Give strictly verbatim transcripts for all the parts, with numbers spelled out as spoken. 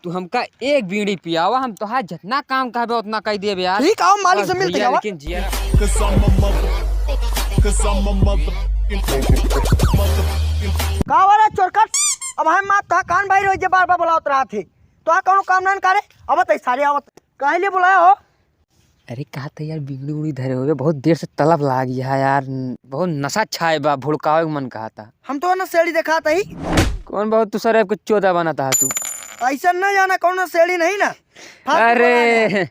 तू हमका एक बीड़ी पियावा, हम तोहार जितना काम कहबे उतना कइ देबे यार। ठीक, आओ, मालिक से मिल के जावा। लेकिन जिया। 'Cause I'm a mother-, 'cause I'm a motherfucking motherfucking का वाला चोरकट? अब हम मार तोहार कान भाई रोज जे बार बार बुलावत रहत है। तोहार कौनो काम नाहीं करे? आवत है सारे, आवत। काहे लिए बुलाया हो? अरे, कहा था यार, बीड़ी उड़ी धरे होबे, बहुत देर से तलब लागी है यार, बहुत नशा छाए बा, भुड़कावे के मन कहा था। हम तो नशेड़ी देखात ही। कौन बहुत तू सर कुछ चोदा बनत हा तू? ऐसा न जाना, कौन नशेड़ी नहीं ना। फालतू अरे, बोला है।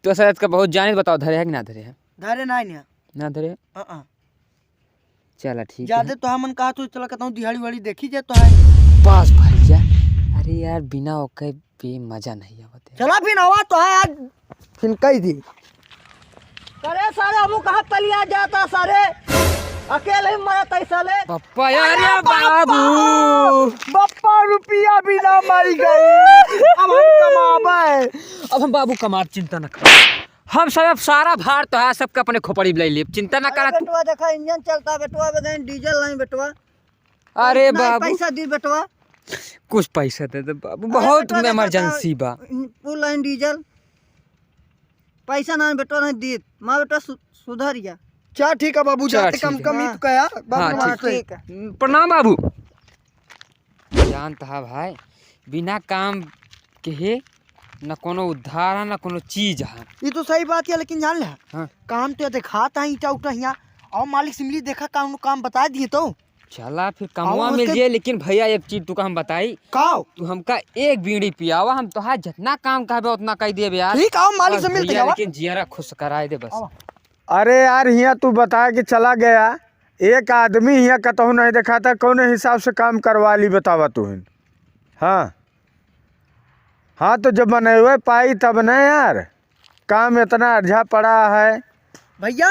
तो सर का बहुत जाने बताओ, धरे है कि ना धरे है? धरे नहीं ना। ना धरे? अ-अ। चला, ठीक है। ज्यादा तो हमन कहा तो चला कहता हूँ दिहाड़ी वाड़ी देखी जाए तो है। बस भैया, अरे यार, बिना ओके भी मजा नहीं आवत है। चला फिर आवा तो है आज, फिर कही दी। अरे सारे, अब कहाँ पलिया जाता सारे, अकेले ही मरत है साले। पप्पा यार, अरे या बाबू। बाबू। पप्पा रुपया बिना मर गए, अब हम कमाबे। अब हम बाबू कमाब, चिंता न कर। हम सब अब सारा भार तो है, सबके अपने खोपड़ी में ले लेब, चिंता ना अरे करा तू। बेटवा, देखा, इंजन चलता बेटवा, बगैर डीजल नहीं बेटवा। अरे इतना ही बाबू। पैसा दी बेटवा। कुछ पैसा दे दे बाबू, अरे बहुत बेटवा, देखा, emergency बा। फुल लाइन डीजल, पैसा नहीं बेटवा, नहीं दी। माँ बेटवा सु-, सुधर जा। चल ठीक है बाबू, चल जाते कम ठीक है। कम ही तो कहा, बाबू हाँ, नमस्ते। ठीक है। प्रणाम बाबू। जानत हा भाई, बिना काम के हे न कोनो उद्धार है, न कोनो चीज है। ये तो सही बात है, लेकिन जान ले, हाँ। काम तो देखात है ईटा उटा हियाँ, और मालिक से मिली देखा काम, काम बता दिए तो। चला फिर कमवा और मिल उसके जाए, लेकिन भैया एक चीज तुका हम बताई। का? तू हमका एक बीड़ी पियावा, हम तोहार जितना काम कहबे उतना कइ देबे यार। ठीक, आओ मालिक बस से मिल के भैया, जावा। लेकिन जियरा खुश कराए दे बस। आओ। अरे यार, हियाँ तू बता के चला गया, एक आदमी हियाँ कतहु नहीं देखाता, कौन हिसाब से काम करवा ली बतावा तू हिन? हाँ, हाँ, तो जब मनवे पाई तब न यार, काम इतना अर्झा पड़ा है। भैया,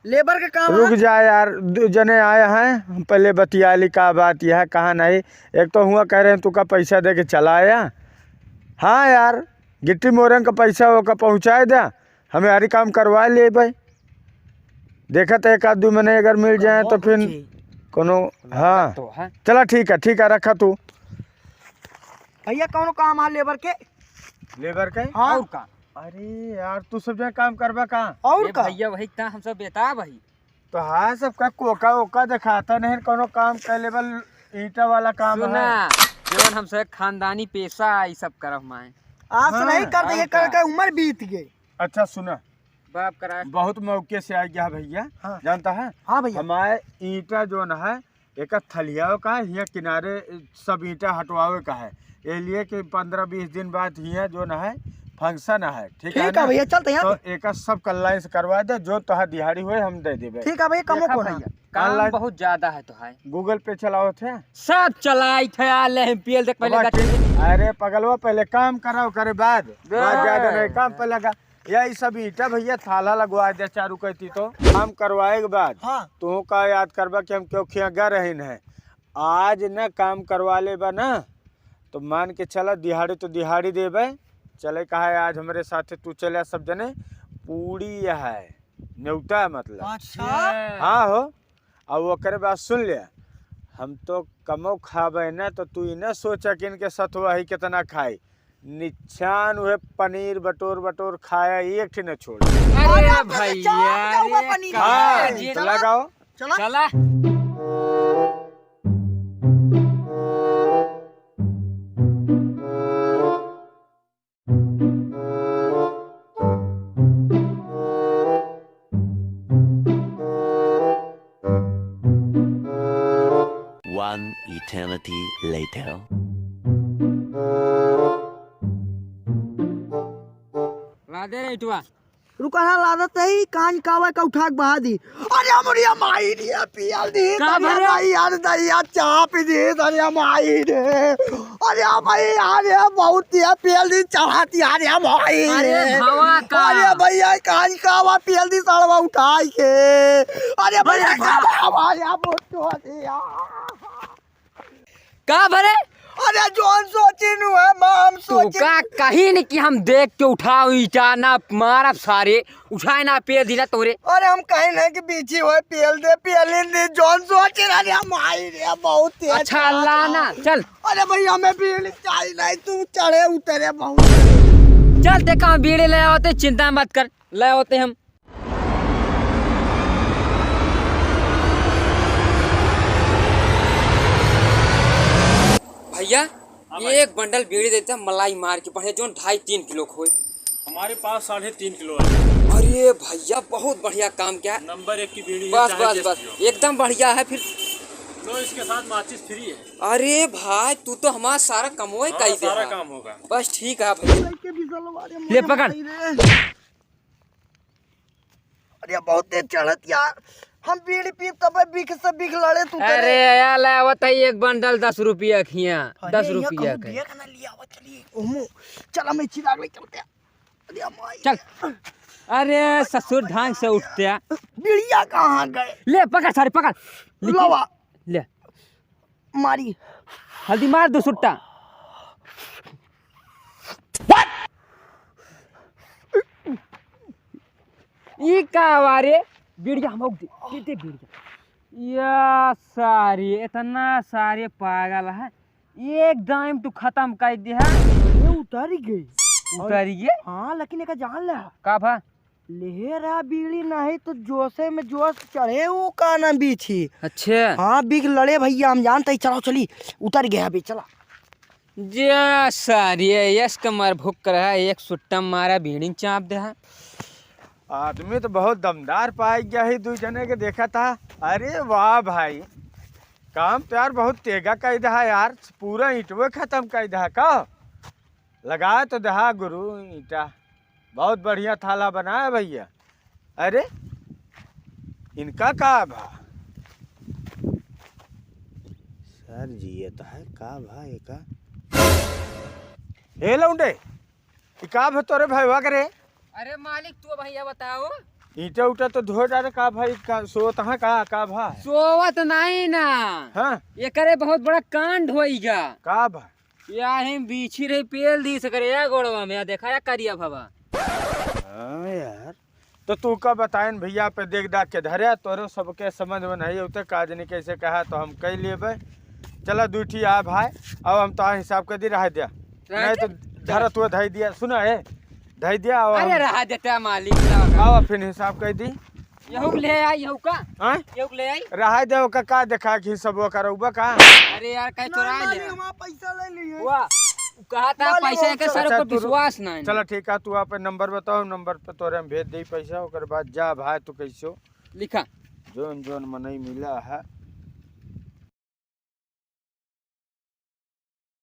लेबर के काम रुक है। जा यार, दो जने आए हैं, हम पहले बतिया ली का बात यह है, कहाँ नहीं। एक तो हुआ कह रहे हैं तू का पैसा दे के चला आया। हाँ यार, गिट्टी मोरन का पैसा ओका पहुँचाए दे, हमें हरी काम करवा लेबे। देखत एक आध दू मने अगर मिल जाए तो बहुत फिर अच्छे। कोनो, हाँ। तो है। चला ठीक है, ठीक है, रखा तू। भैया कौनो काम है लेबर के? लेबर के? हाँ। और का? अरे यार, तू सब जगह काम करबा का? और ए का? भैया वही का हम सब बेटा वही। तो हाँ, सबका कोका ओका देखाता नहीं, कोनो काम कर लेबल, ईंटा वाला काम सुना, है। जवन हमसे खानदानी पेशा है, ई सब करब माए। आज से हाँ, नहीं कर देंगे, और का? कल का उम्र बीत गई। अच्छा सुना, बाप करा। बहुत मौके से आ गया भैया, हाँ। जानता है? हाँ भैया। हमारे ईंटा जौन है, एक थलियाओ का है, हियाँ किनारे सब ईंटा हटवावे का है, ये लिए कि पन्द्रह बीस दिन बाद हियाँ जौन है function है, ठीक है ठीक है ना? भैया, चलते हैं। तो एक सब कल line से करवा दे, जो तोहार दिहाड़ी होए हम दे देबे। ठीक है भैया, कमो देखा को ना। भैया, काम online बहुत ज्यादा है तो है। Google Pay चलावत है? सब चलाइत है, आ ले हम पियल देख पहले बाबा, गति। अरे पगलवा, पहले काम कराओ, करे बाद, दे। बाद ज्यादा नहीं, काम पे लगा। यही सब ईंटा भैया थाला लगवा दे चारू कहती तो। काम करवाए के बाद हाँ। तू का याद करबा कि हम क्यों खिया गा रहीन है। आज न काम करवा लेबा ना, तो मान के चला दिहाड़ी तो दिहाड़ी देबे। चले कहा है आज हमरे साथे तू चले सब जने, पूड़ी यह है, न्योता मतलब। अच्छा। हाँ हो, अब ओकरे बाद सुन ले, हम तो कमो खाबे ना, तो तू ई ना सोचा कि इनके सथवा ही कितना खाई, निच्छान उहे पनीर बटोर बटोर खाया, एक ठे न छोड़। अरे अरे भैया, चाप जाऊंगा अरे पनीर। हाँ, जी, तो चला। लगाओ। चला। चला। One eternity later. लादे रे इटवा। रुका ना, लादत ही कान कावा का उठा के बहा दी। अरे हमरिया माई रे, पियल दी, का अरे भरे? माई यार, दहिया चाप दी, अरे माई रे। अरे भाई यार, ये बहुत ही पियल दी, चढ़ाती यार, ये माई अरे रे। भावा का? अरे भैया, कान कावा पियल दी, सड़वा उठाई के। अरे भैया, अरे का भावा। भावा, या बोटो दिया। का भरे? अरे जोन सोची नु है, माँ हम तू का कही न कि हम देख के उठाओ ईटा ना मारब सारे, उठाए ना पेल दी ना तोरे। अरे हम कहीं नहीं कि बीछी होए पेल दे, पेल ही नहीं, जौन सोच रहा रे हम आई रे, बहुत तेज अच्छा, चला अल्लाह था। ना, चल। अरे भाई हमें बीड़ी चाहिए नहीं, तू चढ़े उतरे बहुत। चल देखा हम बीड़ी ले आओते, चिंता मत कर, ले आओते हम। भैया, हाँ भाई। एक बंडल बीड़ी देते हैं, मलाई मार के बढ़िया, जोन ढाई तीन किलो खोए। हमारे पास साढ़े तीन किलो है। अरे भैया, बहुत बढ़िया काम किया। नंबर एक की बीड़ी है, बस, चाहे बस, जैसी बस, हो। एकदम बढ़िया है फिर। लो, इसके साथ माचिस फ्री है। अरे भाई, तू तो हमारा सारा कमोए हाँ, कर दे सारा है। काम होगा। बस ठीक है भैया। ले पकड़। अरे बहुत तेज चढ़त यार, हम बीड़ी पीब तब बिख से बिख लड़े तू अरे तेरे। यार, लावत है एक बंडल दस रुपया खिया, अरे दस यहाँ रुपया कहूँ के। देख ना लिया, वो चलिए ओमो, चल हमें चिराग ले चलते हैं। अरे माई। चल। अरे ससुर ढंग से उठते हैं। बीड़िया कहाँ गए? ले पकड़ सारे पकड़। लेकिन लावा। ले। मारी। हल्दी मार दो सुट्टा। ई का हवा रे? बीड़िया हम दे, दे, दे बीड़िया। या सारे, इतना सारे पागल है। एक दाइम तू खतम कर दे है। ये उतर गई। उतर गई? हाँ, लेकिन एका जान ले। का भा? लेहे रहा बीड़ी, नहीं तो जोशे में जोश चढ़े, वो का ना बीछी। अच्छा। हाँ, बिख लड़े भैया, हम जानते ही। चलो चली, उतर गया अभी, चला। जा सारी, यस कमर भुक रहा, एक सुट्टा मारा, बीड़ी चाप दे है। आदमी तो बहुत दमदार पाई गया है, दू जने के देखा था। अरे वाह भाई, काम तो यार बहुत तेगा कर दहा यार, पूरा ईंटवे खतम कर दहा का। लगा तो दहा गुरु ईंटा, बहुत बढ़िया थाला बनाया भैया। अरे इनका का भा? सर जियत है का भा एका? हे लौंडे, ई का भा तोरे भैया करे? अरे मालिक, तू भैया बताओ। ईंटा उटा तो धो डाले का भाई, का सोत हाँ का, का भा? सोवत नहीं ना। हाँ। एकरे बहुत बड़ा कांड होइगा। का भा? यार हम बीछी रही पेल दी सकरे या गोड़वा में, या देखा या करिया भवा। हाँ यार, तो तू का बताएन भैया पे देख दाख के धरे, तोरे सबके समझ में नहीं होते का जनी कैसे कहा तो हम कह लेबे। चला दू ठी आ भाई, अब हम तो हिसाब कर दी रह दिया। रह नहीं दे? तो धरत हुआ धई दिया, सुना है, धई दिया अब अरे हम रहा देता मालिक, रहा। अब फिर हिसाब कर दी। यहू के ले आई, यहू का? हाँ? यहू के ले आई। रहा दे, ओका का देखा कि सब ओका रउबा का? अरे यार, कहीं चोरा ले। हमारा पैसा ले लिए। वाह, कहा था मालिक, पैसा के अच्छा, सर पर तू विश्वास ना है। चला ठीक है, तू आपन नंबर बताओ, नंबर पे तोरे हम भेज दे पैसा, ओकर बाद जा भाई तू कैसो। लिखा। जोन जोन मनई मिला है।